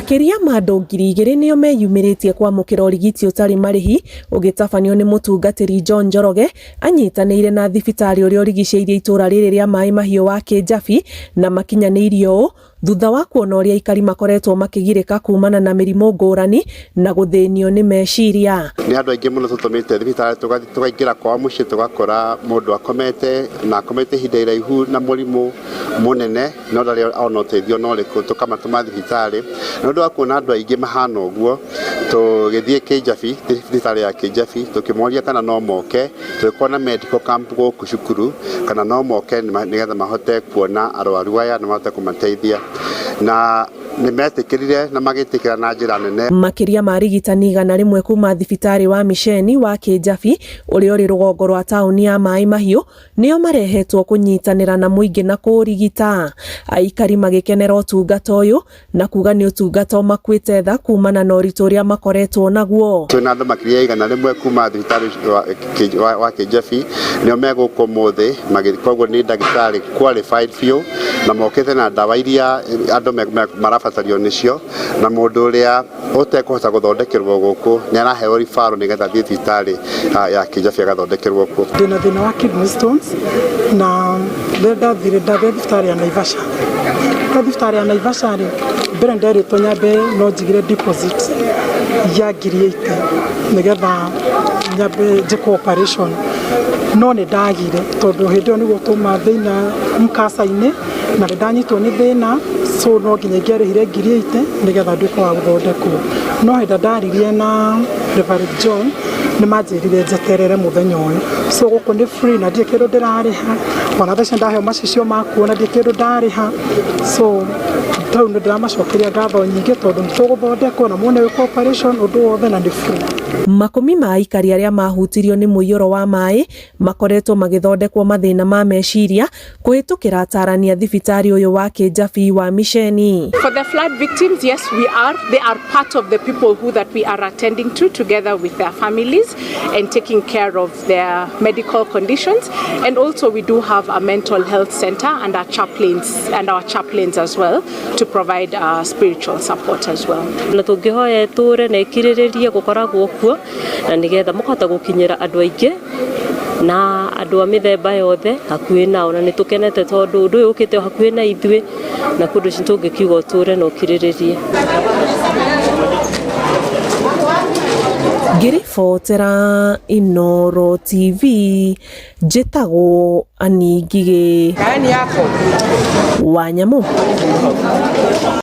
Makĩria ma andũ 2000 nĩo meyumĩrĩtie kwamũkĩra ũrigiti ũtarĩ marĩhi ũgĩtabanio nĩ mũtungatĩri John Njoroge anyitanĩire na thibitarĩ ũrĩa ũrigicĩirie itũra rĩrĩ rĩa Maĩ Mahiũ wa Kĩnjabi na makinyanĩirie ũũ thutha wa kuona ũrĩa aikari makoretwo makĩgirĩka kumana na mĩrimũ ngũrani na gũthĩnio nĩ meciria. Nĩ andũ aingĩ mũno tũtũmĩte thibitarĩ, tũkaingĩra kwao mũciĩ, tũgakora mũndũ akomete na akomete ihinda iraihu na mũrimũ mũnene, no ndarĩ ona ũteithio na ũrĩkũ, tũkamatũma thibitarĩ. Na ũndũ wa kuona andũ aingĩ mahana ũguo, tũgĩthiĩ Kĩnjabi, thibitarĩ ya Kĩnjabi, tũkĩmoria kana no moke, tũgĩkorwo na medical camp gũkũ cukuru, kana no moke nĩgetha mahote kuona arwaru aya na mahote kũmateithia, na nĩ metĩkĩrire na magĩtĩkĩra na njĩra nene. Makĩria ma arigitani 100 kuma thibitarĩ wa Misheni wa Kĩnjabi ũrĩa ũrĩ rũgongo rwa taũni ya Maĩ Mahiũ nĩo marehetwo kũnyitanĩra na mũingĩ na kũũrigita. Aikari magĩkenera ũtungata ũyũ na kuga nĩ ũtungata ũmakuĩte tha kumana na ũritũ ũrĩa makoretwo naguo. Twĩna andũ makĩria ya 100 kuma thibitarĩ wa Kĩnjabi, nĩo megũkũ ũmũthĩ, koguo nĩ ndagĩtarĩ qualified biũ na mokĩte na ndawa iria andũ marabatario nĩcio, na mũndũ ũrĩa ũtekũhota gũthondekerwo gũkũ nĩ araheo referral nĩgetha athiĩ thibitarĩ ya Kĩnjabi agathondekerwo kuo. Ndĩna thĩna wa kidney stones, na rĩrĩa ndathire ndathire thibitarĩ ya Naivasha. Ndathiĩ thibitarĩ ya Naivasha rĩ, mbere nderĩtwo nyambe no njigire deposit ya 80,000 nĩgetha nyambe njĩkwo operation, no nĩ ndagire tondũ hĩndĩ ĩyo nĩguo twauma thĩna mkasa-inĩ na nĩ ndanyitwo nĩ thĩna, so no nginya ingĩarĩhire 80,000 nĩgetha nduĩke wa gũthondekwo. No hĩndĩ ndaririe na Reverend John, nĩ manjĩrire njeterere mũthenya ũyũ, so gũkũ nĩ free na ndirĩ kĩndũ ndĩrarĩha, ona thaa ici ndaheo macicio ma kuona ndirĩ kĩndũ ndarĩha. So rĩu nĩ ndĩramacokeria ngatho nyingĩ tondũ nĩ tũgũthondekwo na muone gwĩkwo operation ũndũ wothe na nĩ free. Makũmi ma aikari arĩa mahutirio nĩ mũiyũro wa maĩ makoretwo magĩthondekwo mathĩna ma meciria kũhĩtũkĩra atarani a thibitarĩ ũyũ wa Kĩnjabi wa Misheni. For the flood victims, yes, we are. They are part of the people who that we are attending to together with their families and taking care of their medical conditions. And also we do have a mental health center and our chaplains as well to provide spiritual support as well. Na tũngĩhoya ĩtũre na ĩkirĩrĩrie gũkoragwo kuo na nĩgetha mũkahota gũkinyĩra andũ aingĩ na andũ a mĩthemba yothe hakuhĩ nao, na nĩ tũkenete tondũ ũndũ ũyũ ũkĩte o hakuhĩ na ithuĩ, na kũndũ ũcio tũngĩkiuga ũtũre na ũkirĩrĩrie. Ngĩribotera Inooro TV, njĩtagwo Annie Ngigĩ wa Nyamũ.